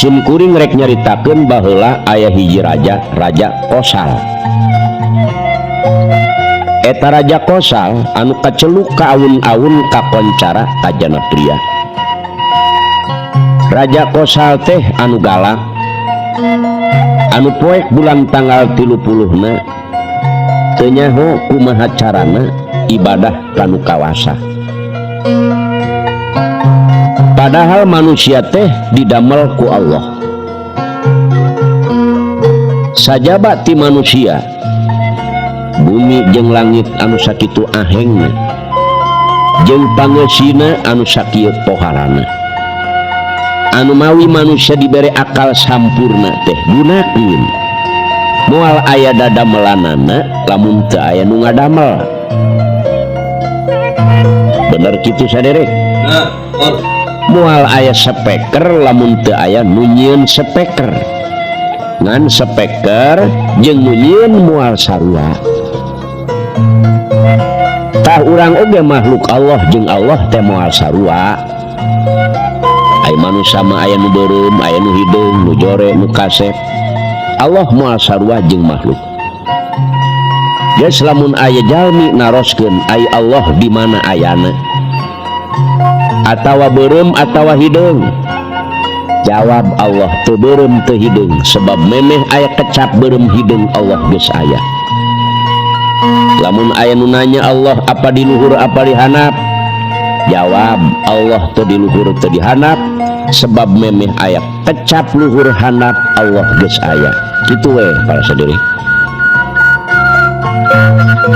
Sim kuring rek nyaritakeun baheula aya hiji raja, Raja Kosal. Eta Raja Kosal anu kaceluk ka awun-awun kakoncara kajana pria. Raja Kosal teh anu galak, anu poek bulan tanggal 30 na teu nyaho kumaha carana ibadah kanu kawasa. Padahal manusia teh didamel ku Allah. Sajaba ti manusia, bumi jeung langit anu sakitu ahengna jeung pangeusina anu sakieu poharana. Anu mawi manusia dibere akal sampurna teh gunakeun. Moal aya dadamelanana lamun teu aya nu ngadamel. Bener kitu, saderek? Nah, oh. Moal aya speaker lamun teu aya nu nyieun speaker. Ngan speaker jeung nu nyieun moal sarua. Tah, urang oge makhluk Allah jeung Allah teh moal sarua. Aya manusia mah aya nu beureum, aya nu hideung, nu jore, nu kasep. Allah moal sarua jeung makhluk. Geus, lamun aya jalmi naroskeun ai Allah di mana ayana, atawa beureum atawa hideung, jawab, Allah teu beureum, teu hideung, sebab memeh aya kecap beureum hideung Allah geus aya. Lamun aya nu nanya Allah apa di luhur apa di handap, jawab, Allah teu di luhur, teu di handap, sebab memeh aya kecap luhur handap Allah geus aya. Kitu we, para saderek.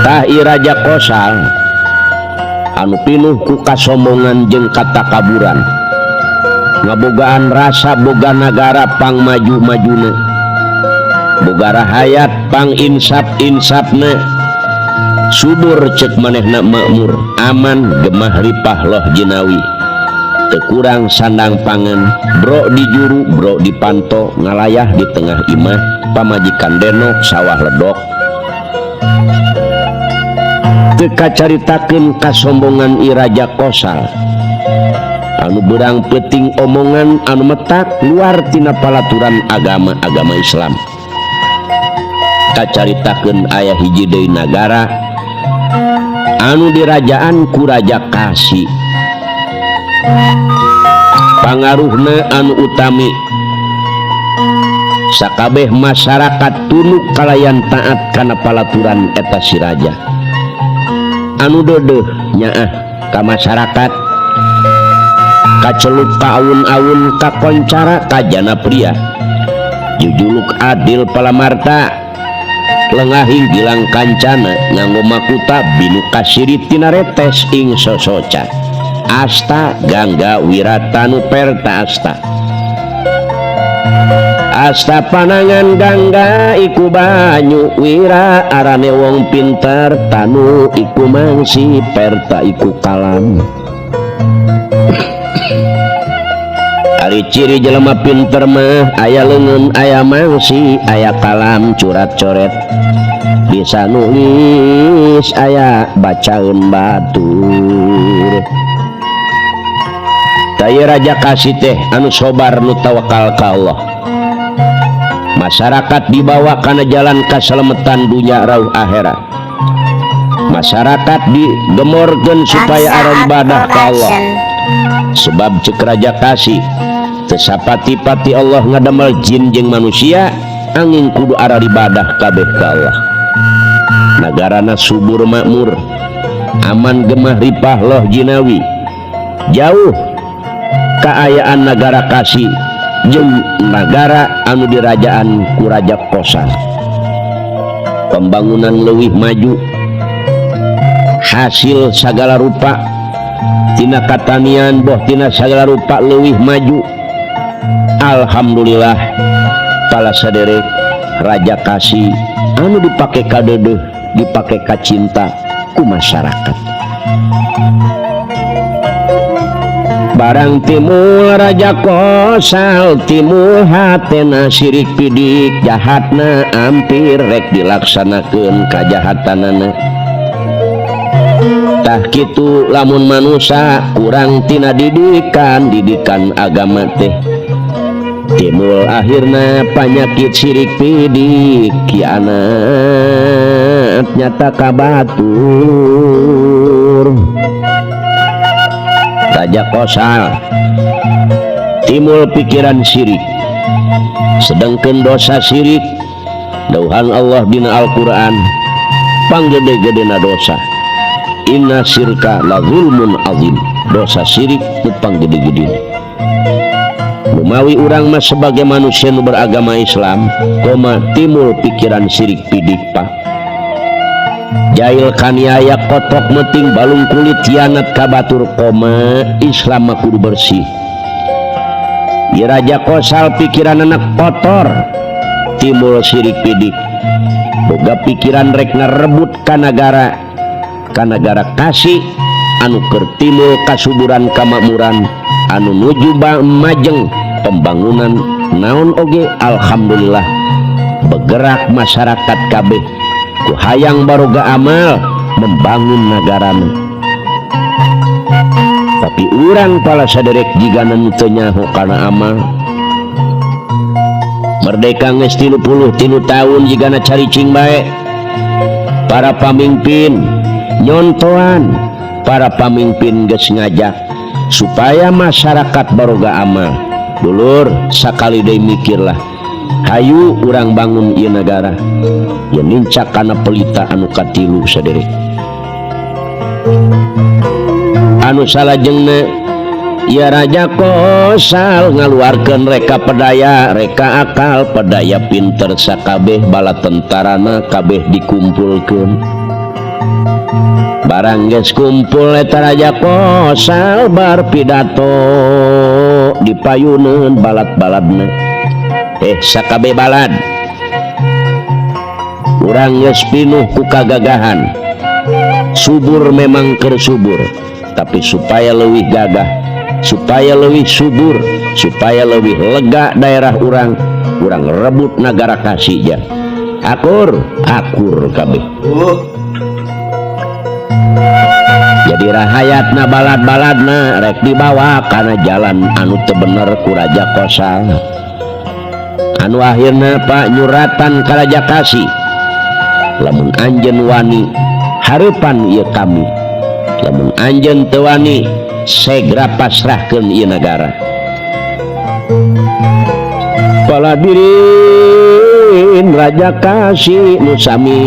Tah, ieu Raja Kosal anu pinuh ku kasombongan jeung katakaburan, ngabogaan rasa boga nagara pang maju-majuna, boga rahayat pang insap-insapna, subur cek manehna, makmur, aman, gemah ripah loh jinawi, teu kurang sandang pangan, bro di juru, bro di panto, ngalayah di tengah imah, pamajikan denok, sawah ledok. Teu kacaritakeun kasombongan I Raja Kosal anu beurang peuting omongan anu metak luar tina palaturan agama-agama Islam. Kacaritakeun aya hiji deui nagara anu dirajaan ku Raja Kasi. Pangaruhna anu utami, sakabeh masyarakat tunduk kalayan taat kana palaturan eta si raja anu deudeuh nyaah ka masyarakat, kaceluk ka awun-awun, kakoncara kajana pria, jujuluk adil palamarta, lengahing gilang kancana, nganggo makuta binu kasirit tinaretes ing sosoca, asta Gangga Wiratanu Perta asta. Asta panangan Gangga iku banyu, Wira arane wong pinter, Tanu iku mangsi, Perta iku kalam. Ari ciri jelema pinter mah aya leungeun, aya mangsi, aya kalam, curat coret bisa nulis, aya bacaeun batur. Tah, Raja Kasi teh anu sobar, nu tawakal ka Allah, masyarakat dibawa kana jalan kasalametan dunya rauh akhirat, masyarakat digemorkeun supaya arah ibadah ka Allah, sebab cek Raja Kasi, teu sapati-pati Allah ngadamel jin jeung manusia anging kudu arah ibadah kabeh ka Allah. Nagarana subur makmur, aman, gemah ripah loh jinawi. Jauh kaayaan nagara Kasi jeung nagara anu dirajaan ku Raja Kosal. Pembangunan leuwih maju, hasil segala rupa tina katanian boh tina segala rupa leuwih maju. Alhamdulillah, pala saderek, Raja Kasi anu dipake kadeudeuh, dipake kacinta ku masyarakat. Barang timul Raja Kosal, timul hatena sirik pidik jahatna, ampir rek dilaksanakeun kajahatanana. Tah, kitu lamun manusia kurang tina didikan, didikan agama teh. Timbul akhirna panyakit sirik pidik kianat nyata ka batur. Raja Kosal timbul pikiran sirik, sedangkan dosa sirik dauhan Allah dina Al-Qur'an panggede-gedena dosa. Inna syirka la zulmun azim, dosa sirik nu panggede-gedena. Lumawi urang mah sebagai manusia nu beragama Islam koma timbul pikiran sirik pidik pak. Jail kaniaya kotok meting balung kulit hianat ka batur koma Islam mah kudu bersih. Di Raja Kosal pikiran anak kotor timbul sirik pidik, boga pikiran rek ngarebut ka nagara, ka nagara kasih anu keur timbul kasuburan kamakmuran anu nuju majeng pembangunan naon oge alhamdulillah bergerak masyarakat kabeh ku hayang baroga amal membangun nagarana. Tapi urang pala saderek jigana nu teu nyaho kana amal. Merdeka geus 33 tahun jigana caricing bae. Para pamimpin nyontoan, para pamimpin geus ngajak supaya masyarakat baroga amal. Dulur sakali deui mikirlah, hayu urang bangun ieu nagara. Ieu nincak kana pelita anu katilu saderek. Anu salajengna ya Raja Kosal ngaluarkeun reka pedaya, reka akal, pedaya pinter sakabeh bala tentarana kabeh dikumpulkeun. Barang geus kumpul eta Raja Kosal bar pidato dipayuneun balad-baladna. Sakabeh balad urang geus pinuh ku kagagahan. Subur memang keur subur, tapi supaya leuwih gagah, supaya leuwih subur, supaya leuwih lega daerah urang, urang rebut nagara kasih ja. Akur, akur kabeh. Jadi rahayatna balad-baladna rek dibawa kana jalan anu teu bener ku Raja Kosal. Anu akhirna Pak nyuratan ka Raja Kasih, lamun anjeun wani hareupan ieu kami, lamun anjeun teu wani segera pasrahkeun ieu nagara. Paladirin Raja Kasih nu sami-sami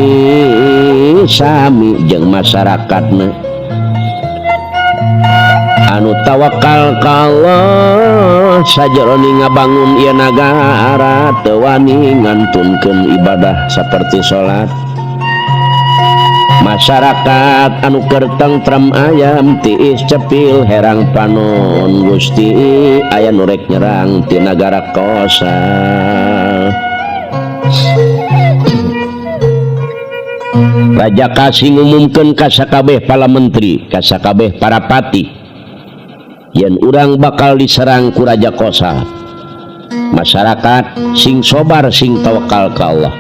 jeung masyarakatna anu tawakal ka Allah sajeroni ngabangun ieu nagara teu wani ngantunkeun ibadah saperti salat. Masyarakat anu keur tentrem ayam tiis cepil herang panon Gusti aya nu rek nyerang ti nagara Kosal. Raja Kasih ngumumkeun ka sakabeh pala menteri, ka sakabeh para pati, yen urang bakal diserang ku Raja Kosal. Masyarakat sing sobar sing tawakal ka Allah.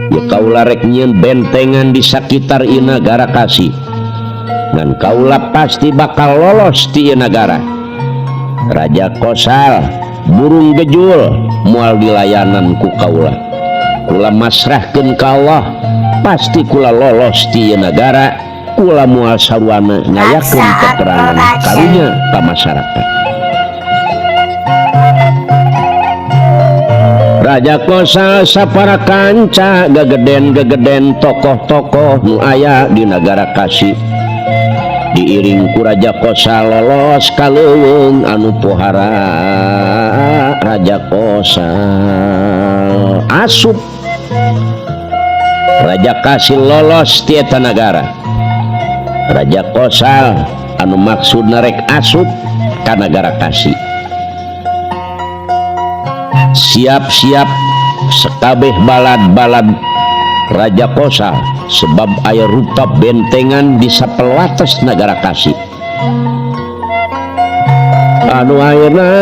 Ya kaula rek nyieun bentengan di sakitar ieu nagara Kasih, ngan kaula pasti bakal lolos ti ieu nagara. Raja Kosal burung gejul moal dilayanan ku kaula. Kula masrahkeun ka Allah, pasti kula lolos ti ieu nagara. Kula moal saruana ngayakeun peperangan karunya ka masyarakat. Raja Kosal sapara kanca gegeden-gegeden tokoh-tokoh nu aya di nagara Kasih. Diiring ku Raja Kosal lolos ka leuweung anu pohara Raja Kosal asup. Raja Kasih lolos ti eta nagara. Raja Kosal anu maksudna rek asup ka nagara Kasih. Siap-siap sekabeh balad-balad Raja Kosal sebab aya rupa bentengan di sapelates nagara Kasih. Anu ayeuna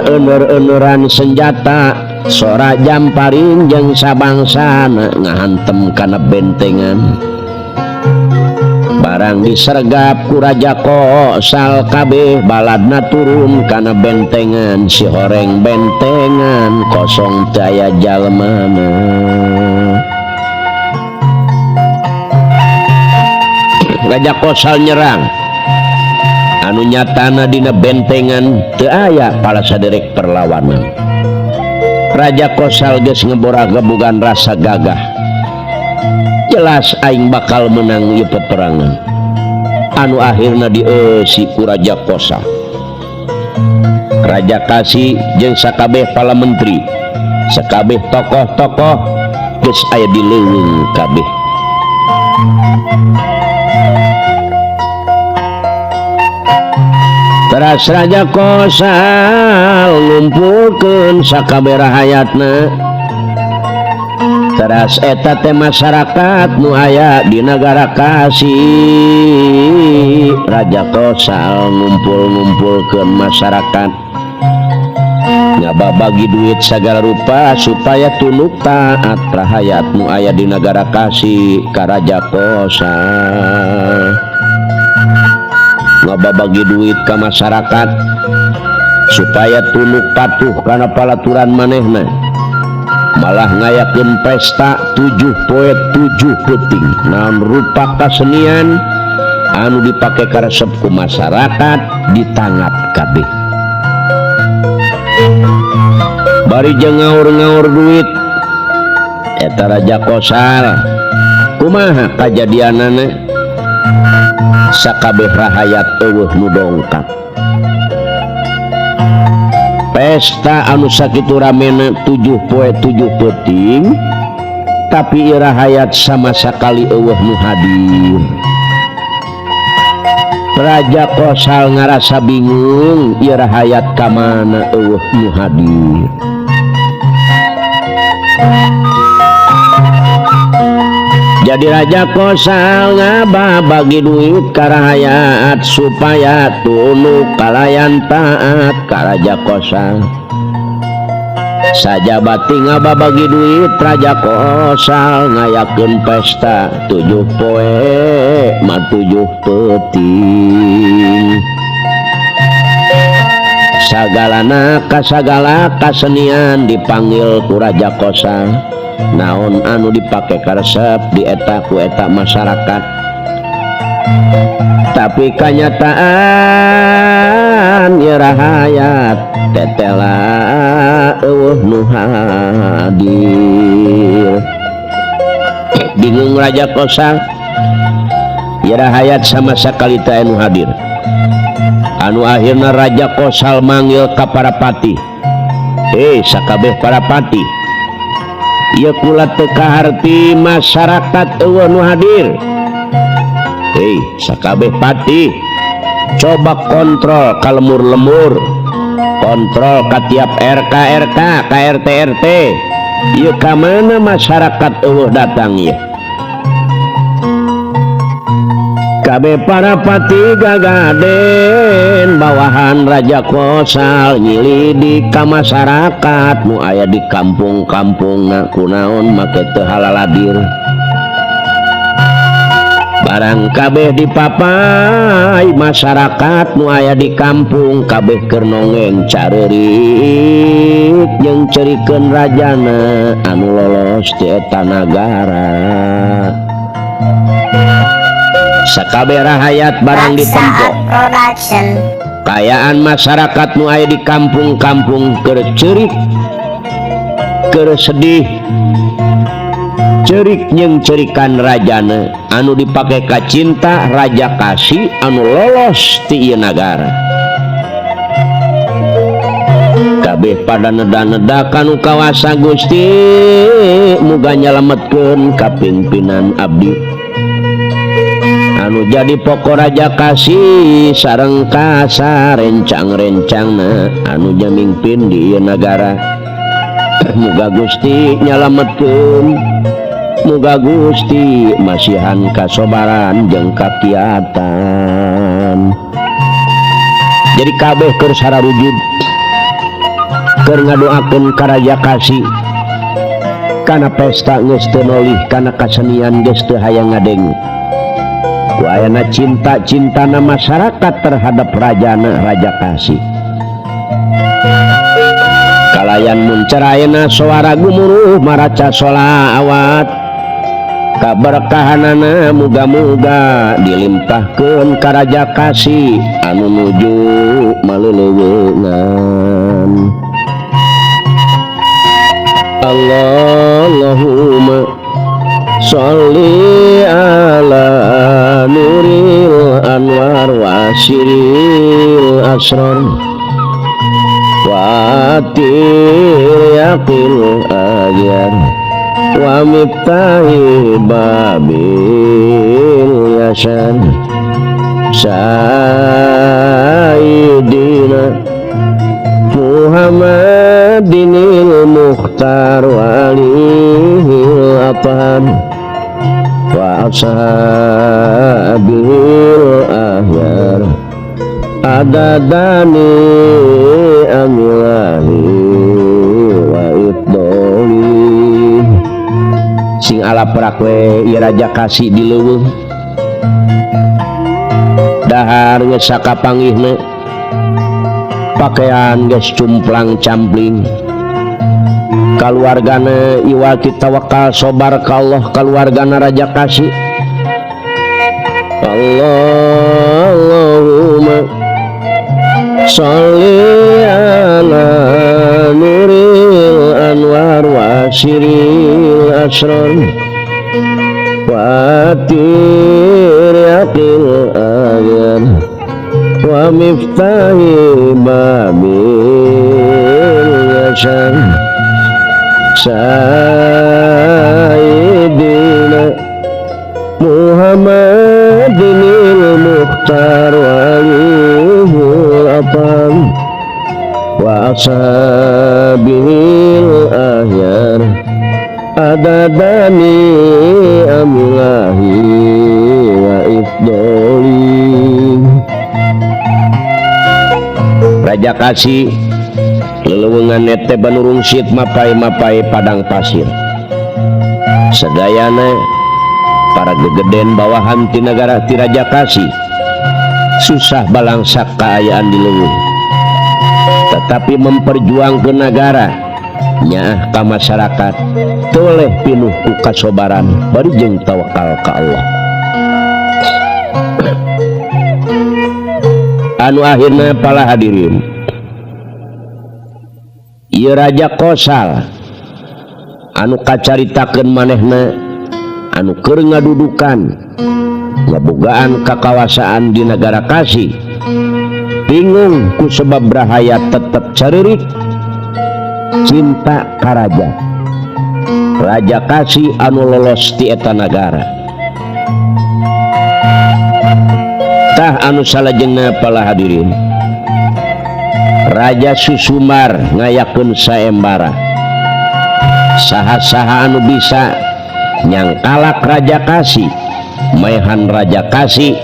euneur-eueuran senjata sora jamparing jeung sabangsana ngahantem kana bentengan. Barang Barang disergap ku Raja Kosal kabeh baladna turun kana bentengan si horeng bentengan kosong teu aya jalmana. Raja Kosal nyerang anu nyatana dina bentengan teu aya pala saderek perlawanan. Raja Kosal geus ngebora-gebogan rasa gagah. Jelas aing bakal menang ieu peperangan. Anu akhirna dieusi ku Raja Kosal. Raja Kasi jeung sakabeh pala menteri, sakabeh tokoh-tokoh geus aya di leuweung kabeh. Teras Raja Kosal ngumpulkeun sakabeh rahayatna. Teras eta teh masyarakat nu aya di nagara Kasi. Raja Kosal ngumpul-ngumpulkeun masyarakat, ngababagi duit sagala rupa supaya tunduk taat rahayat nu aya di nagara Kasi ka Raja Kosal. Ngababagi duit ka masyarakat supaya tunduk patuh kana palaturan manehna. Malah ngayakeun pesta 7 poe 7 peuting naon rupa kasenian anu dipake karesep ku masyarakat ditanggap kabeh. Bari jeung ngaur-ngaur duit eta Raja Kosal kumaha kajadianana sakabeh rahayat eueuh nu dongkap. Pesta anu sakitu ramena 7 poe 7 peuting tapi ieu rahayat sama sakali eueuh nu hadir. Raja Kosal ngarasa bingung ieu rahayat ka mana eueuh nu hadir. Jadi Raja Kosal ngababagi duit ka rahayat supaya tunduk kalayan taat ka Raja Kosal. Sajabati ngababagi duit Raja Kosal ngayakeun pesta 7 poe ma 7 peuting. Sagalana kasagala kasenian dipanggil ku Raja Kosal. Naon anu dipake karesep dieta ku eta masyarakat. Tapi kanyataan ieu rahayat tetela eueuh nu hadir. Bingung Raja Kosal, ieu rahayat sama sakali teu aya nu hadir. Anu akhirna Raja Kosal manggil ka para patih. Sakabeh para patih, ieu kula teu kaharti masyarakat eueuh nu hadir. Sakabeh patih, coba kontrol ka lemur-lemur, kontrol ka tiap RK RK, ka RT RT. Ieu ka mana masyarakat eueuh datang ieu? Kabeh para patih gagaden bawahan Raja Kosal nyilidik ka masyarakat nu aya di kampung-kampungna kunaon make teu halaladir. Barang kabeh dipapai masyarakat nu aya di kampung kabeh keur nongeng careurik jeung cerikeun rajana anu lolos ti eta nagara. Sakabeh rahayat barang ditempo. Kayaan masyarakat nu aya di kampung-kampung keur ceurik, keur sedih, ceurik jeung ceurikan rajana anu dipake kacinta Raja Kasi anu lolos ti ieu nagara. Kabeh pada neda-neda kanu kawasa Gusti muga nyalametkeun ka pimpinan abdi anu jadi pokok Raja Kasi sareng kasa rencang-rencangna anu nyamingpin di ieu nagara. Muga Gusti nyalametkeun, muga Gusti masihan kasobaran jeung kakiatan. Jadi kabeh keur sararujud keur ngadoakeun ka Raja Kasi kana pesta geus teu nolih, kana kasenian geus teu hayang ngadenge. Ku ayana cinta-cintana masyarakat terhadap rajana Raja Kasih. Kalayan muncerayana suara gumuruh maraca sholawat kaberkahanana muga-muga dilimpahkeun ka Raja Kasih anu nuju maleuleungan. Allahumma sholli ala nuril anwar wa siril asrar wa tiryaqil agyar wa miftahi babil yasan sayyidina Muhammadinil Mukhtar walihil athar wa ashabil ahyar adadani amilahi wa ifdoli. Sing ala perak we ieu Raja Kasih di leuweung dahar geus sakapanggihna, pakaian geus cumplang campling, kaluargana iwal tawakal sobar ka Allah, kaluargana Raja Kasih. Allahumma sholli ala nuril anwar wa siril asrar wa tiryaqil agyar wa miftahi babil yasan sayyidina Muhammadinil Mukhtar walihil athar wa ashabil ahyar adadani amilahi wa ifdoli. Raja Kasih lelewungan nete banurungsit mapai-mapai padang pasir. Sadayana para gegeden bawahan ti nagara ti Raja Kasih susah balangsak kaayaan di leuweung, tetapi memperjuangkeun nagara nyaah ka masyarakat toleh pinuh ku kasobaran bari jeung tawakal ka Allah. Anu akhirna para hadirin, ieu Raja Kosal anu kacaritakeun manehna anu keur ngadudukan ngabogaan kakawasaan di nagara Kasih, bingung ku sebab rahayat tetep caririk cinta ka raja. Raja Kasih anu lolos ti eta nagara. Tah anu salajengna para hadirin, Raja Susumar ngayakeun saembara. Saha-saha anu bisa nyangkalak Raja Kasih, maehan Raja Kasih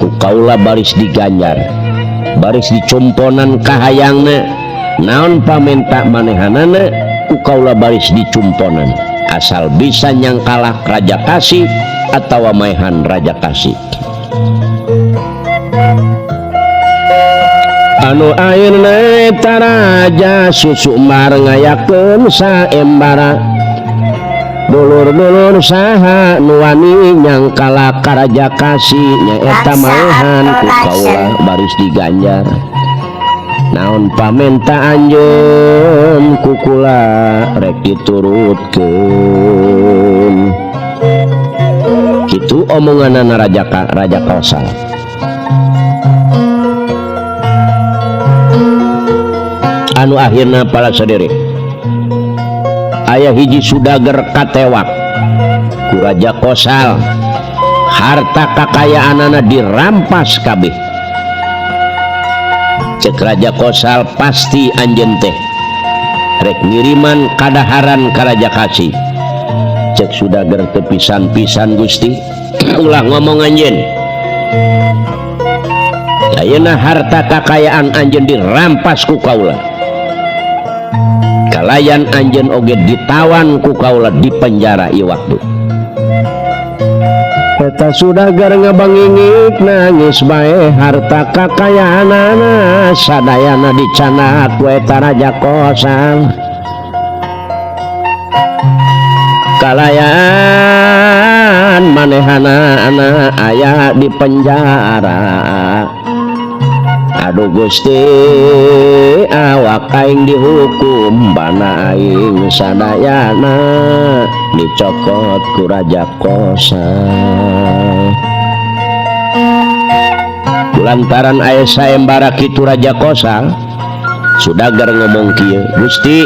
ku kaula baris diganjar, baris dicumponan kahayangna, naon pamenta manehanana ku kaula baris dicumponan, asal bisa nyangkalak Raja Kasih atawa maehan Raja Kasih. Anu akhirna eta Raja Susumar ngayakeun saembara, dulur-dulur saha nu wani nyangkala ka Raja Kasih nyaeta maehan ku kaula baris diganjar, naon pamenta anjeun ku kula rek diturutkeun. Kitu omonganana Raja Kosal. Anu akhirna para sederek, aya hiji sudager katewak ku Raja Kosal, harta kakayaanana dirampas kabeh. Cek Raja Kosal pasti anjeun teh rek ngiriman kadaharan ka Raja Kasih. Cek sudager teu pisan-pisan Gusti, ulah ngomong anjeun. Ayeuna harta kakayaan anjeun dirampas ku kaula, kalayan anjeun oge ditawan ku kaula di penjara ieu waktu. Eta sudagar ngabangingik nangis bae harta kakayaanana sadayana dicanak ku eta Raja Kosal. Kalayan manehana ana aya di penjara. Aduh Gusti awak aing dihukum bana aing sadayana dicokot ku Raja Kosal. Kulantaran aya saembara kitu Raja Kosal, Sudagar ngomong kieu, Gusti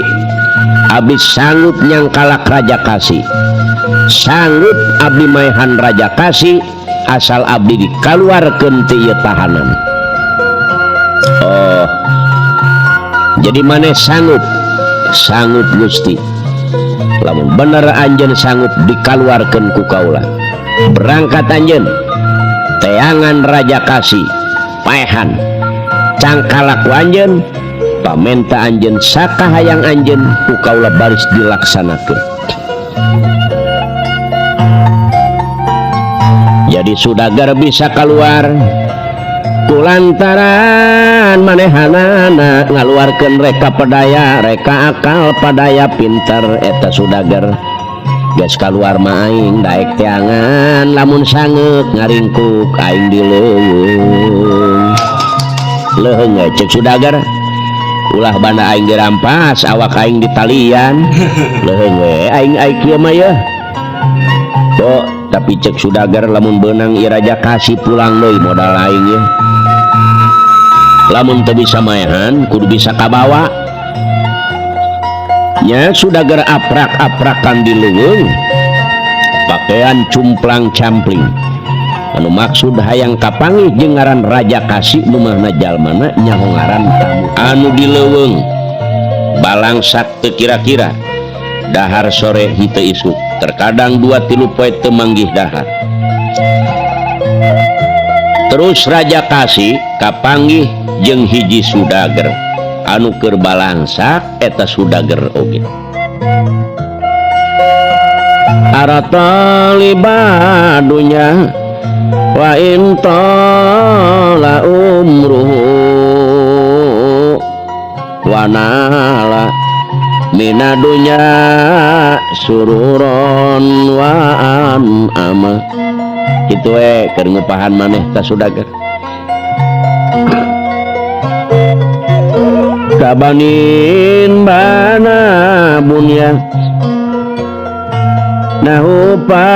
abdi sanggup nyangkalak Raja Kasi, sanggup abdi maehan Raja Kasi asal abdi dikaluarkeun ti ieu tahanan. Oh, jadi maneh sanggup? Sanggup Gusti. Lamun bener anjeun sanggup dikaluarkeun ku kaula, berangkat anjeun teangan Raja Kasi, paehan cangkalak ku anjeun, pamenta anjeun sakahayang anjeun ku kaula baris dilaksanakeun. Jadi Sudagar bisa keluar kulantaran manehanana ngaluarkeun reka pedaya, reka akal padaya pinter eta Sudagar. Geus kaluar mah aing daek teangan, lamun sangeuk ngaringkuk aing di leuweung. Leuheung we ceuk Sudagar, ulah banda aing dirampas, awak aing ditalian. Leuheung we aing ai kieu mah yeuh. Oh, tapi cek Sudagar lamun beunang ieu Raja Kasi pulang deui modal aing yeuh. Lamun teu bisa maehan kudu bisa kabawa. Nya Sudagar aprak-aprakan di leuweung, pakaian cumplang-campling. Anu maksud hayang kapanggih jeung ngaran Raja Kasi nu mahna jalmana nyaho ngaran tamu anu di leuweung. Balangsak teu kira-kira dahar sore henteu isuk, terkadang 2-3 poe teu manggih dahar. Terus Raja Kasi kapanggih jeung hiji Sudagar anu keur balangsak eta Sudagar oge. Arata libadunya wa in tala umruhu wa nala minadunya sururon wa an ama. Kitu we keur ngupahan maneh ta Sudagar. Kabanin bana bunya nahupa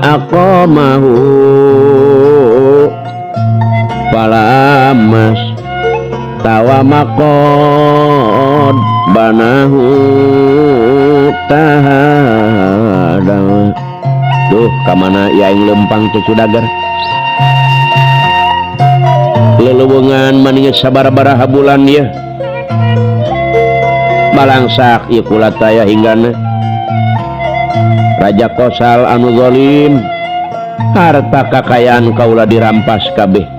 aqamahu palamas tawamakod banahu tahadang. Duh, kamana aing lempang teh Sudagar. Lelewungan maninge sabaraha bulan ieu. Balangsak ieu kula taya hinggana. Raja Kosal anu zalim, harta kakayaan kaula dirampas kabeh.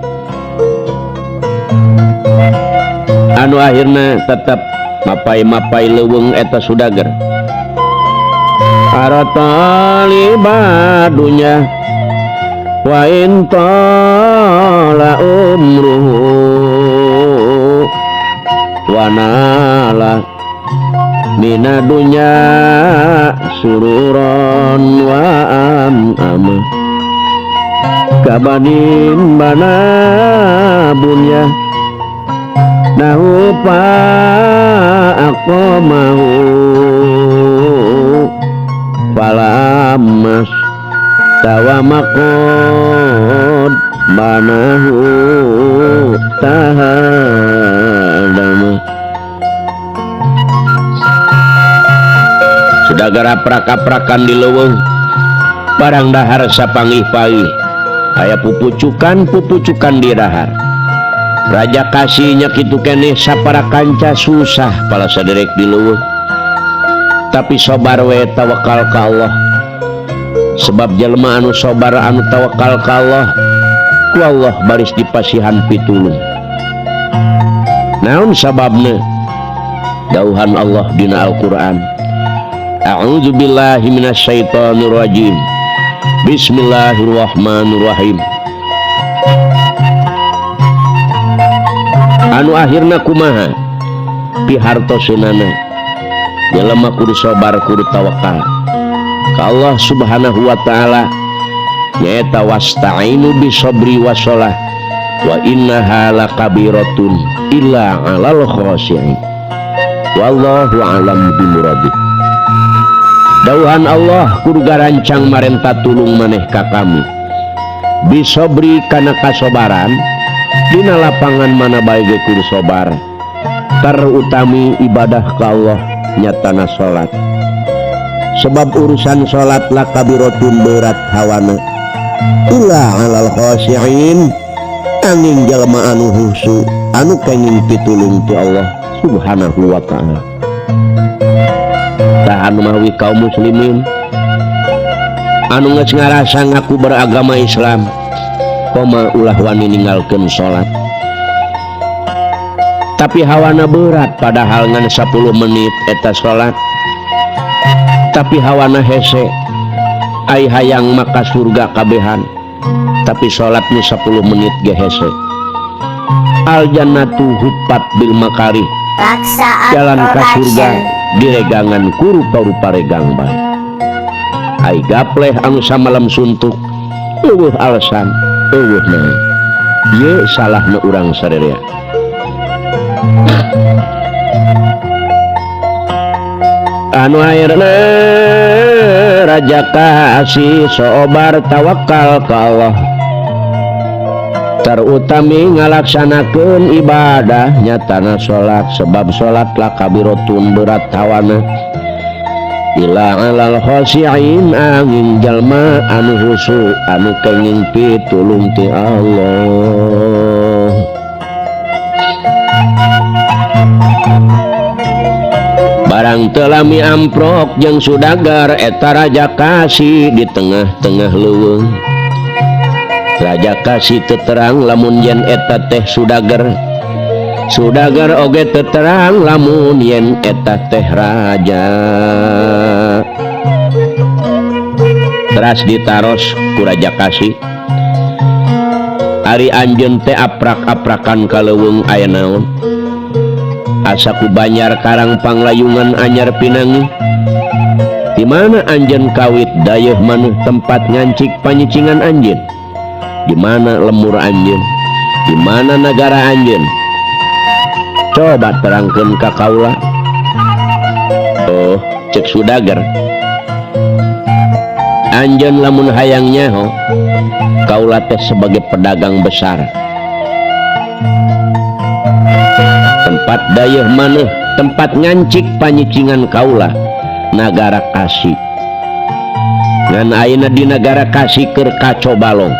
Anu akhirna tetep mapai-mapai leuweung eta Sudagar. Arata libadunya wa in tala umruhu wa nala minadunya sururon wa am ama. Kabanin bana bunya nahupa aqamahu palamas tawamakod manahu tahadama. Sudagar aprak-aprakan di leuweung, barang dahar sapanggih-panggih aya pupucukan-pupucukan di dahar. Raja Kasihnya kitu keneh sapara kanca susah pala saderek di leuweung. Tapi sobar we tawakal ka Allah. Sebab jelema anu sobar anu tawakal ka Allah, ku Allah baris dipasihan pitulung. Naon sababna? Dauhan Allah dina Al-Qur'an. A'udzubillahi minasyaitonirrajim. Bismillahirrahmanirrahim. Anu akhirna kumaha pihartoseunana jelema kudu sabar kudu tawakal ka Allah Subhanahu wa taala nyaeta wasta'inu bisobri wasolah wa innaha lakabiratun illa 'alal khashi'in. Wallahu a'lam bimuradih. Dauhan Allah kudu garancang marenta tulung maneh ka kami bisobri kana kasobaran dina lapangan mana bae ge kudu sobar, terutami ibadah ka Allah nyatana salat. Sebab urusan salat lakabiratun berat hawana illa 'alal khashi'in angin jalma anu husu anu kenging pitulung ti Allah Subhanahu wa ta'ala. Tah anu mawi kaum muslimin anu geus ngarasa ngaku beragama Islam koma ulah wani ninggalkeun salat. Tapi hawana berat padahal ngan 10 menit eta salat. Tapi hawana hese ai hayang maka surga kabehan. Tapi salat nu 10 menit ge hese. Al jannatu huffat bil makarih. Jalan ka surga diregangan ku rupa-rupa regang bae. Ai gapleh anu samalam suntuk eueuh alasan eueuh naon. Ye salahna urang sarerea. Anu akhirna raja kasih sobar tawakal ka Allah, terutami ngalaksanakeun ibadah nyatana salat, sebab salat lakabiratun berat hawana ila alal khashi'in angin jalma anu husu anu kenging pitulung ti Allah. Barang teu lami amprok jeung sudagar eta raja kasih di tengah-tengah leuweung. Raja kasih teterang lamun yen eta teh sudagar, sudagar oge teterang lamun yen eta teh raja. Teras ditaros ku raja kasih, ari anjeun teh aprak-aprakan ka leuweung aya naon? Asa ku Banjar Karang Panglayungan anyar pinangi. Di mana anjeun kawit dayeuh manuh tempat ngancik panyicingan anjeun? Di mana lemur anjeun? Di mana nagara anjeun? Coba terangkeun ka kaula. Oh, cek sudagar. Anjeun lamun hayang nyaho, kaula teh sebagai pedagang besar. Tempat dayeuh maneh, tempat ngancik panyicingan kaula, nagara Kasi. Ngan ayeuna di nagara Kasi keur kaco balong.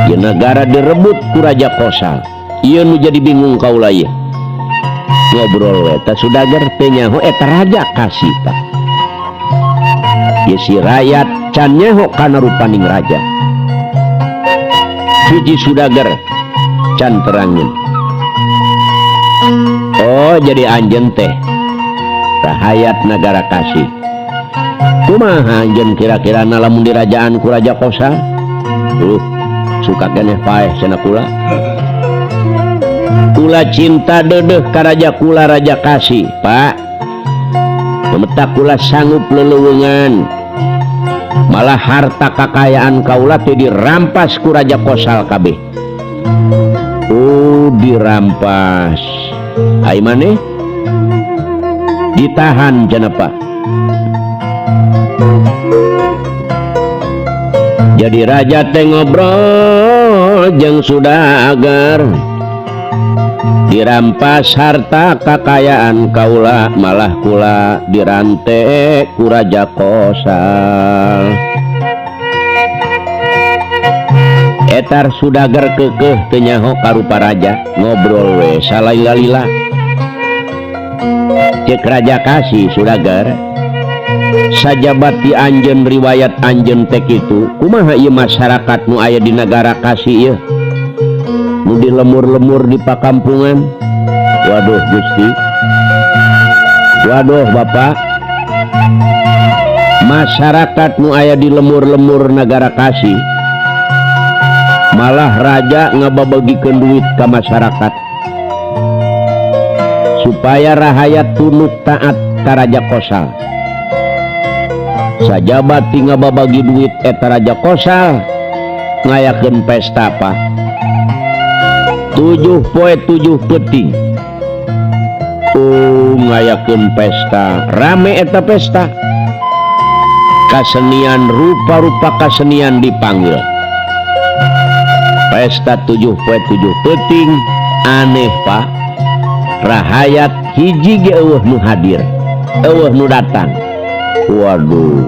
Di nagara direbut ku Raja Kosal. Ieu nu jadi bingung kaula ieu. Ngobrol eta sudagar teh nyaho eta Raja Kasi tah. Ieu si rakyat can nyaho kana rupaning raja. Hiji sudagar can terangin. Oh, jadi anjeun teh rahayat nagara Kasi. Kumaha anjeun kira-kira lamun dirajaan ku Raja Kosal? Suka keneh paeh cenah kula. Kula cinta deudeuh ka raja kula Raja Kasi, Pak. Pemetak kula sanggup leleuweungan. Malah harta kakayaan kaula teh dirampas ku Raja Kosal kabeh. Oh, dirampas. Ai maneh ditahan cenah, Pak. Jadi raja teh ngobrol jeung sudagar, dirampas harta kakayaan kaula, malah kula dirante ku Raja Kosal. Etar sudagar kekeh teu nyaho karupa raja, ngobrol we salila-lila. Cek Raja Kasi sudagar, sajabat di anjeun riwayat anjeun teh kitu, kumaha ieu masyarakat nu aya di nagara Kasi ieu? Nu di lemur-lemur di pakampungan. Waduh Gusti. Waduh Bapak. Masyarakat nu aya di lemur-lemur nagara Kasi malah raja ngababagikeun duit ka masyarakat supaya rahayat tunduk taat ka Raja Kosal. Sajaba ti ngababagi duit eta Raja Kosal ngayakeun pesta Pak. 7 poe 7 peuting. Oh, ngayakeun pesta, rame eta pesta. Kasenian rupa-rupa kasenian dipanggil. Pesta 7 poe 7 peuting aneh Pak. Rahayat hiji ge eueuh nu hadir, eueuh nu datang. Waduh,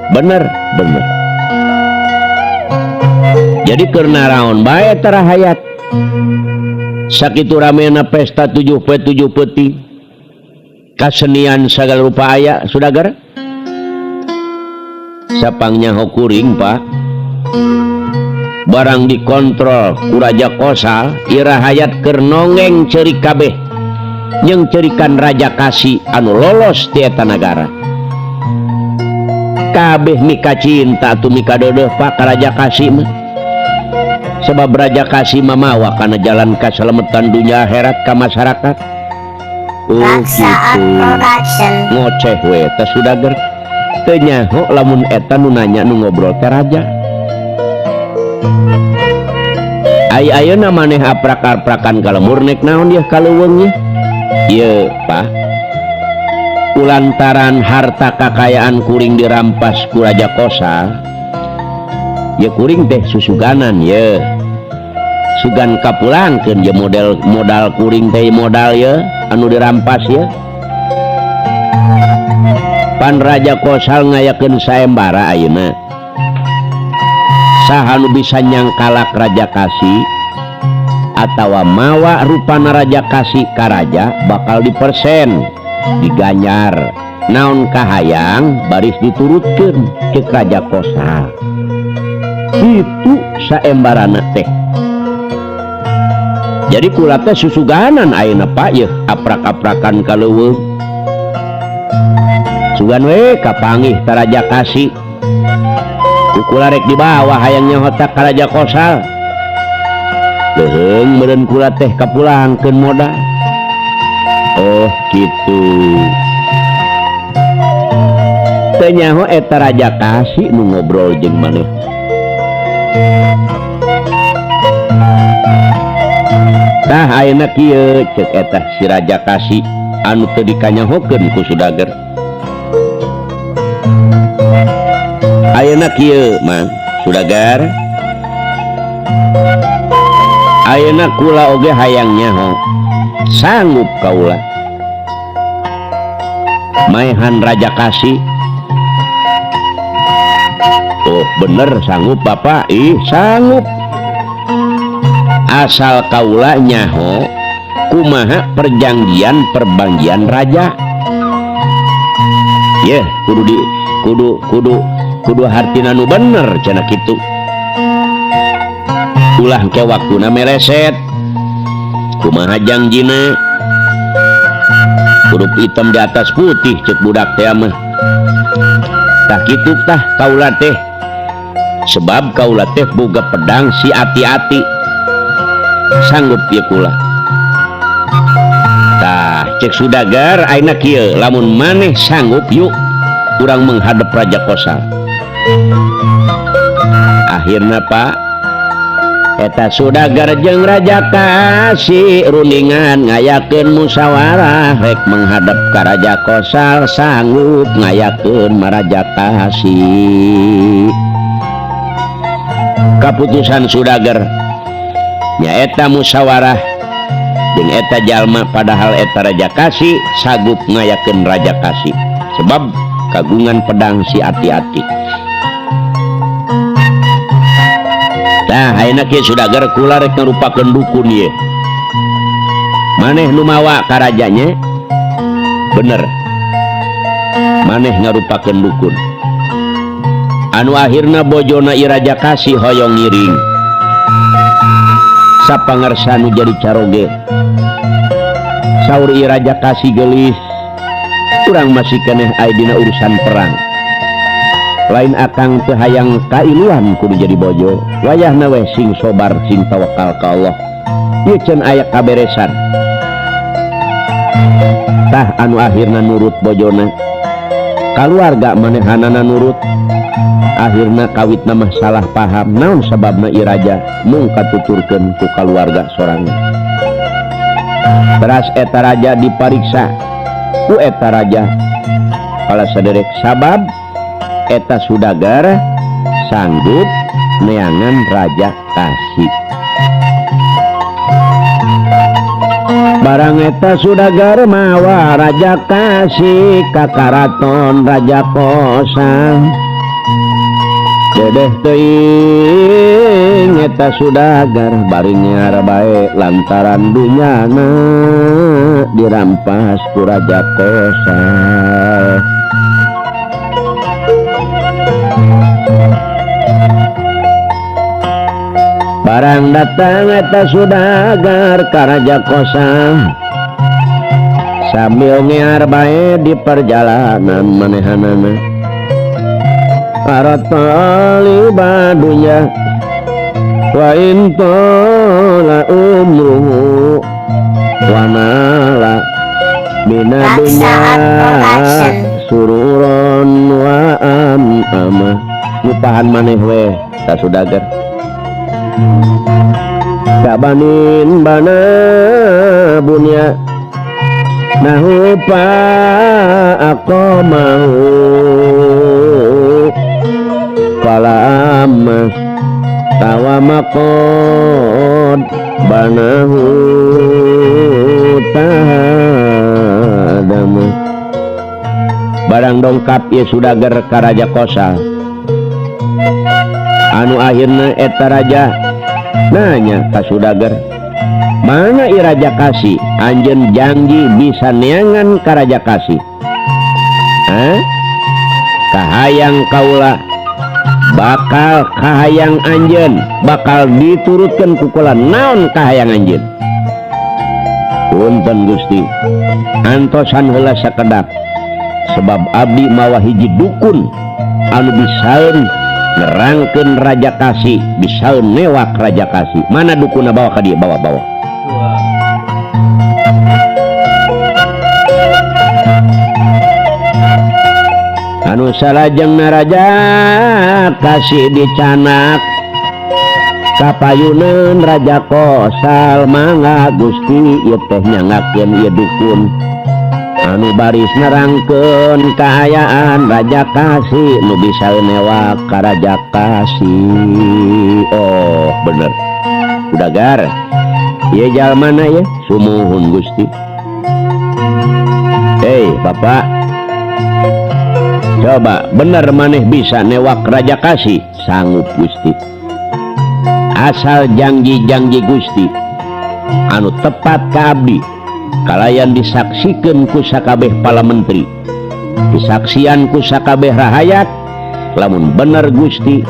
bener bener. Jadi keur naraon bae eta rahayat. Sakitu ramena pesta 7 poe 7 peuting. Kasenian sagala rupa aya sudagar. Sapangnya kuring Pak. Barang dikontrol ku Raja Kosal, ieu rahayat keur nongeng ceurik kabeh. Jeung ceurikan Raja Kasi anu lolos ti eta nagara. Kabeh mika cinta atuh mika deudeuh Pak ka Raja Kasi mah. Sebab Raja Kasi mah mawa kana jalan kasalametan dunya akhirat ka masyarakat. Oh gitu. Ngoceh we teh sudager. Teu nyaho lamun eta nu nanya nu ngobrol teh raja. Ai ayeuna maneh aprak-aprakan ka lemur nek naon yeuh ka leuweung yeuh? Ieu Pak. Kulantaran harta kakayaan kuring dirampas ku Raja Kosal. Ye kuring teh susuganan ye. Sugan kapulangkeun ye model modal kuring teh modal ye anu dirampas ye. Pan Raja Kosal ngayakeun saembara ayeuna. Saha nu bisa nyangkalak Raja Kasi atawa mawa rupana Raja Kasi ka raja bakal dipersen diganjar. Naon kahayang baris diturutkeun ceuk Raja Kosal. Itu saembarana teh. Jadi kula teh susuganan ayeuna Pak yeuh aprak-aprakan ka leuweung. Sugan we kapanggih ka Raja Kasi. Kula rek dibawa hayang nyaho ka Raja Kosal. Leuheung meureun kula teh kapulangkeun modal. Oh kitu. Teu nyaho eta Raja Kasi nu ngobrol jeung maneh. Tah ayeuna kieu ceuk eta si Raja Kasi anu teu dikanyahokeun ku Sudager. Ayeuna kieu Mang Sudagar. Ayeuna kula oge hayang nyaho. Sanggup kaula maehan Raja Kasi. Oh bener sanggup Bapak. Ih sanggup. Asal kaula nyaho kumaha perjanjian perbanggian raja. Yeh kudu di kudu kudu kudu hartina nu bener cenah kitu. Ulah ke waktuna mereset. Kumaha jangjina? Huruf hitam di atas putih cek budak teh mah. Tah kitu tah kaula teh. Sebab kaula teh boga pedang si ati-ati. Sanggup ieu kula. Tah cek Sudagar ayeuna kieu lamun maneh sanggup yuk urang menghadap Raja Kosal. Akhirna Pak eta Sudagar jeung Raja Kasi rundingan ngayakeun musyawarah rek menghadap ka Raja Kosal sanggup ngayakeun Maraja Kasi. Kaputusan Sudagar nyaeta musyawarah jeung eta jalma padahal eta Raja Kasi sanggup ngayakeun Raja Kasi sebab kagungan pedang si ati-ati. Tah ayeuna kieu Sudagar kula rek ngarupakeun dukun ieu. Maneh nu mawa ka rajanya? Bener. Maneh ngarupakeun dukun. Anu akhirna bojona ieu Raja Kasi hoyong ngiring. Sapangarsa nu jadi caroge. Saur ieu Raja Kasi geulis, urang masih keneh aya dina urusan perang. Lain akang teu hayang kailuan kudu jadi bojo. Wayahna we sing sobar sing tawakal ka Allah. Ieu can aya kaberesan. Tah anu akhirna nurut bojona. Kaluarga manehanana nurut. Akhirna kawitna mah salah paham naon sababna ieu raja mung katuturkeun ku kaluarga sorangan. Teras eta raja dipariksa ku eta raja kala saderek sabab eta sudagar sanggup neangan raja Kasi. Barang eta sudagar mawa raja Kasi ka karaton raja Kosal. Dedeh teuing eta sudagar bari nyiar bae lantaran dunyana dirampas ku raja Kosal. Barang datang eta sudagar ka raja Kosal sambil nyiar bae di perjalanan manehanana. Para taliba dunya wa in tola umruhu wa nala mina dunya sururon wa am ama. Ngupahan maneh we ta sudagar. Kabanin bana bunya nahupa aku mau palama tawamakod banahu tahadamu. Barang dongkap ieu sudagar ka raja Kosal. Anu akhirna eta raja nanya ka sudagar, mana ieu raja Kasi? Anjeun janji bisa neangan ka raja Kasi. Hah? Kahayang kaula bakal kahayang anjeun bakal diturutkeun ku kula. Naon kahayang anjeun? Punten Gusti, antosan heula sakedap sebab abdi mawa hiji dukun anu bisaeun nerangkeun raja Kasi, bisaeun newak raja Kasi. Mana dukunna bawa ka dieu, bawa-bawa. Anu salajengna raja Kasi dicanak kapayuneun raja Kosal. Mangga Gusti ieu teh nyangakeun ieu dukun anu baris nerangkeun kaayaan raja Kasi nu bisa newak ka raja Kasi. Oh bener sudagar ieu jalmana ieu? Sumuhun Gusti. Hei bapak, coba bener maneh bisa newak raja Kasi? Sanggup Gusti, asal janji-janji Gusti anu tepat ka abdi kalayan disaksikeun ku sakabeh pala menteri, disaksian ku sakabeh rahayat. Lamun bener Gusti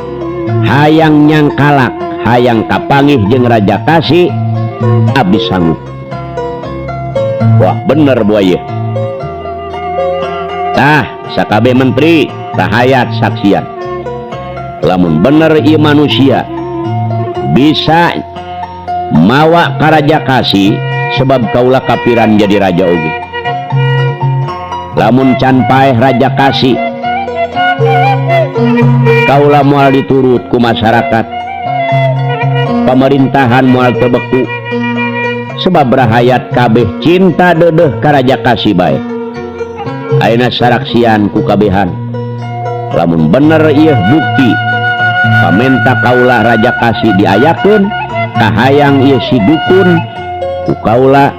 hayang nyangkalak, hayang kapangih jeung raja Kasi, abdi sanggup. Wah bener buaya. Tah sakabeh menteri rahayat saksian lamun bener ieu manusia bisa mawa ka raja Kasi, sebab kaula kapiran jadi raja oge. Lamun can paeh raja Kasi, kaula moal diturut ku masyarakat, pemerintahan moal teu beku, sebab rahayat kabeh cinta deudeuh ka raja Kasi bae. Ayeuna saraksian ku kabehan lamun bener ieu bukti pamenta kaula raja Kasi diayakeun, kahayang ieu si dukun ku kaula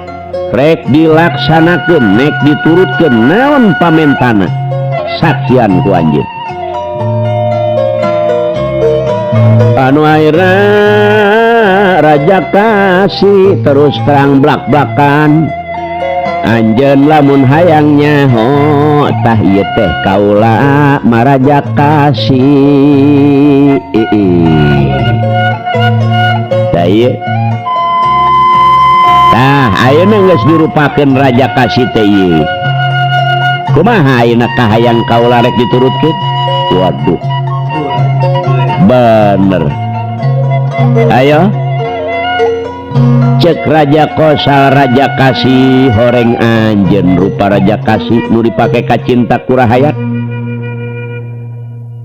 rek dilaksanakeun, nek diturutkeun naon pamentana, saksian ku anjeun. Anu akhirna raja Kasi terus terang blak-blakan, anjeun lamun hayang nyaho tah ieu teh kaula maraja Kasi. Tah ieu tah ayeuna geus dirupakeun raja Kasi teh ieu. Kumaha ayeuna kahayang kaula rek diturutkeun? Waduh, bener. Ayo cek Raja Kosal Raja Kasih horeng anjeun rupa Raja Kasih nu dipake kacinta ku rahayat.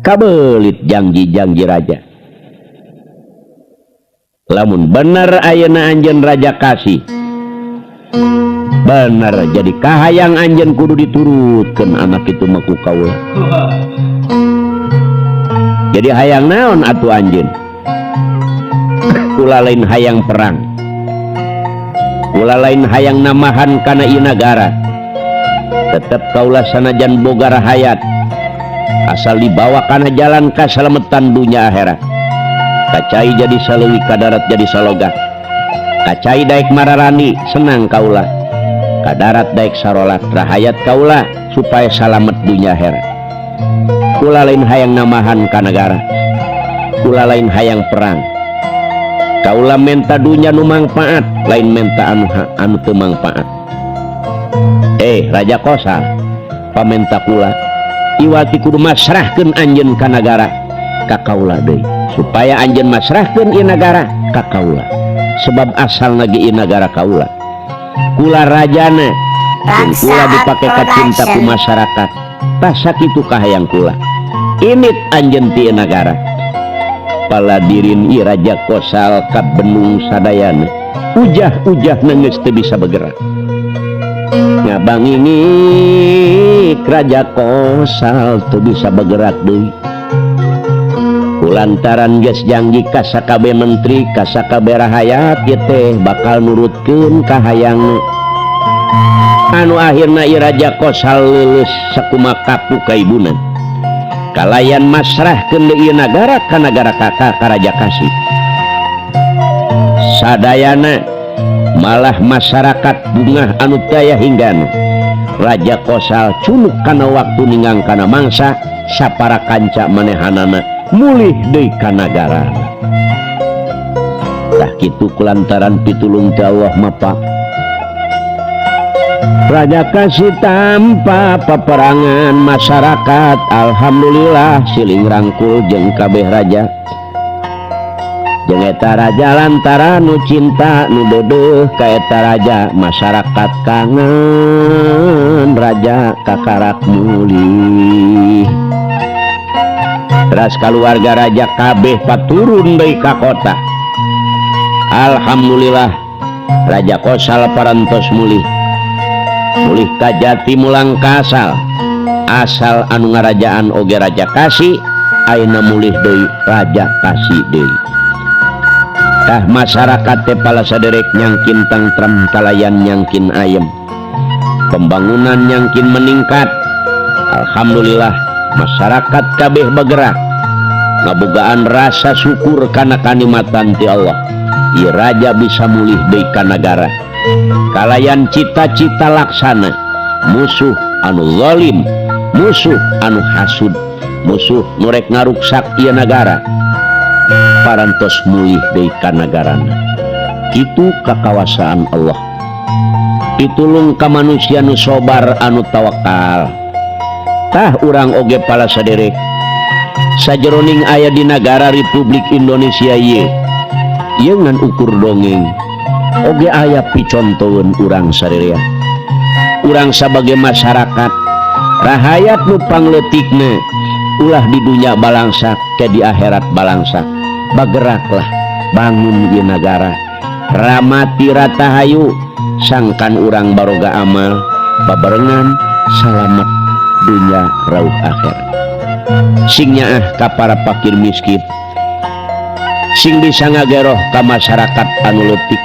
Kabelit janji-janji raja. Lamun bener ayeuna anjeun Raja Kasih, bener jadi kahayang anjeun kudu diturutkeun anak itu mah ku kaula. Jadi hayang naon atuh anjeun? Kula lain hayang perang, kula lain hayang namahan kana ieu nagara. Tetep kaula sanajan boga rahayat, asal dibawa kana jalan kasalametan dunya akhirat. Kacai jadi saleuwi kadarat jadi saloga. Kacai daek mararani senang kaula. Kadarat daek sarolat rahayat kaula supaya salamet dunya akhirat. Kula lain hayang namahan ka nagara, kula lain hayang perang. Kaula menta dunya nu mangpaat, lain menta anu teu mangpaat. Raja Kosal pamenta kula iwati kudu masrahkeun anjeun ka nagara ka kaula deui, supaya anjeun masrahkeun ieu nagara ka kaula, sebab asalna ge ieu nagara kaula. Kula rajana jeung kula dipake ka cinta ku masyarakat. Tah sakitu kahayang kula. Init anjeun ti ieu nagara. Paladirin ieu Raja Kosal ka Benung sadayana ujah-ujah geus teu bisa bergerak. Ngabangingik Raja Kosal teu bisa bergerak deui. Kulantaran geus janji ka sakabeh menteri ka sakabeh rahayat ieu teh bakal nurutkeun kahayangna. Anu akhirna ieu Raja Kosal leuleus sakumaha kapu kaibunan. Kalayan masrahkeun deui ieu nagara ka nagara ka Raja Kasih. Sadayana malah masyarakat bungah anu daya hinggana. Raja Kosal cunuk kana waktu ninggang kana mangsa sapara kanca manehanana mulih deui ka nagara. Tah kitu kulantaran pitulung ti Allah mah Pak. Raja Kasih tanpa peperangan masyarakat alhamdulillah siling rangkul jeung kabeh raja. Jeung eta raja lantaran nu cinta nu deudeuh ka eta raja masyarakat kangen raja kakarak mulih. Teras kaluarga raja kabeh paturun deui ka kota. Alhamdulillah Raja Kosal parantos mulih. Mulih ka jati mulang ka asal. Asal anu ngarajaan oge Raja Kasih ayeuna mulih deui Raja Kasih deui. Tah masyarakat teh pala saderek nyangkin tangtrem kalayan nyangkin ayem. Pembangunan nyangkin meningkat. Alhamdulillah masyarakat kabeh bergerak ngabogaan rasa syukur kana kanikmatan ti Allah. Ieu raja bisa mulih deui ka nagara. Kalayan cita-cita laksana musuh anu zalim, musuh anu hasud, musuh nu rek ngaruksak ieu nagara parantos mulih deui ka nagarana. Kitu kakawasaan Allah. Pitulung ka manusia nu sobar anu tawakal. Tah urang oge pala saderek sajeroning aya di nagara Republik Indonesia ieu ieu ngan ukur dongeng oge aya picontoeun urang sarerea. Urang sabagai masyarakat rahayat nu pangleutikna ulah di dunya balangsak ke di akhirat balangsak. Bageraklah bangun ieu nagara ramati ratahayu sangkan urang baroga amal babarengan salamet dunya rauh akhirat. Sing nyaah ka para fakir miskin, sing bisa ngageroh ka masyarakat anu leutik.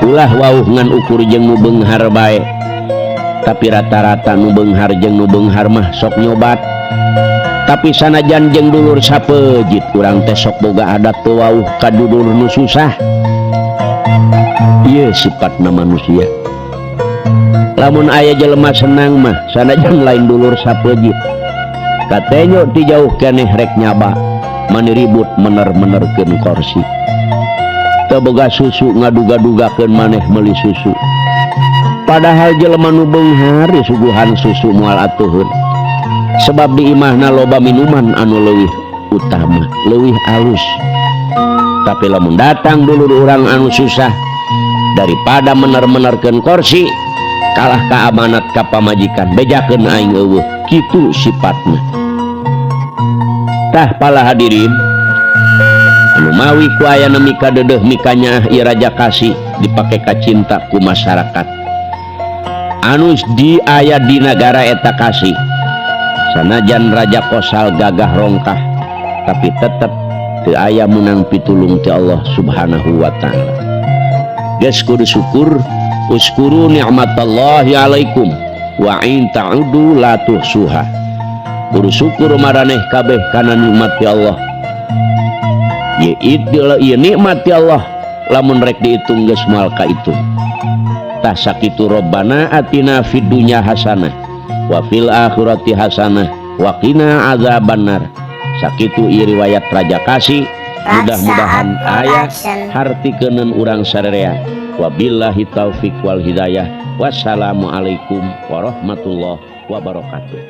Ulah wauh ngan ukur jeung nu beunghar bae, tapi rata-rata nu beunghar jeung nu beunghar mah sok nyobat. Tapi sanajan jeung dulur sapejit urang teh sok boga adat teu wauh ka dulur nu susah. Ieu sifatna manusia. Lamun aya jelema senang mah sanajan lain dulur sapejit, katenyo ti jauh keneh rek nyaba mani ribut mener-menerkeun korsi. Teu boga susu ngaduga-dugakeun maneh meuli susu. Padahal jelema nu beunghar disuguhan susu moal atuheun. Sebab di imahna loba minuman anu leuwih utama, leuwih alus. Tapi lamun datang dulur urang anu susah, daripada mener-menerkeun kursi, kalah ka amanat ka pamajikan, bejakeun aing euweuh. Kitu sifatna. Tah, pala hadirin, anu mawi ku aya mika dedeuh mikanya ieu Raja Kasi dipake kacinta ku masyarakat anu di aya di nagara eta Kasi. Sanajan Raja Kosal gagah rongkah, tapi tetep teu aya menang pitulung ti Allah Subhanahu wa Ta'ala. Geus kudu syukur. Uzkuru ni'matallahi alaikum wa in ta'udu la tuhsuha. Kudu syukur maraneh kabeh kana nikmat ti Allah. Ye itu ieu nikmat ti Allah, lamun rek dihitung geus moal kahitung. Tah, sakitu. Robbana atina fid dunya hasanah wa fil akhirati hasanah wa qina azabannar. Sakitu ieu riwayat Raja Kasi. Mudah-mudahan aya hartikeun urang sararea. Wabillahi taufik wal hidayah. Wassalamualaikum warahmatullahi wabarakatuh.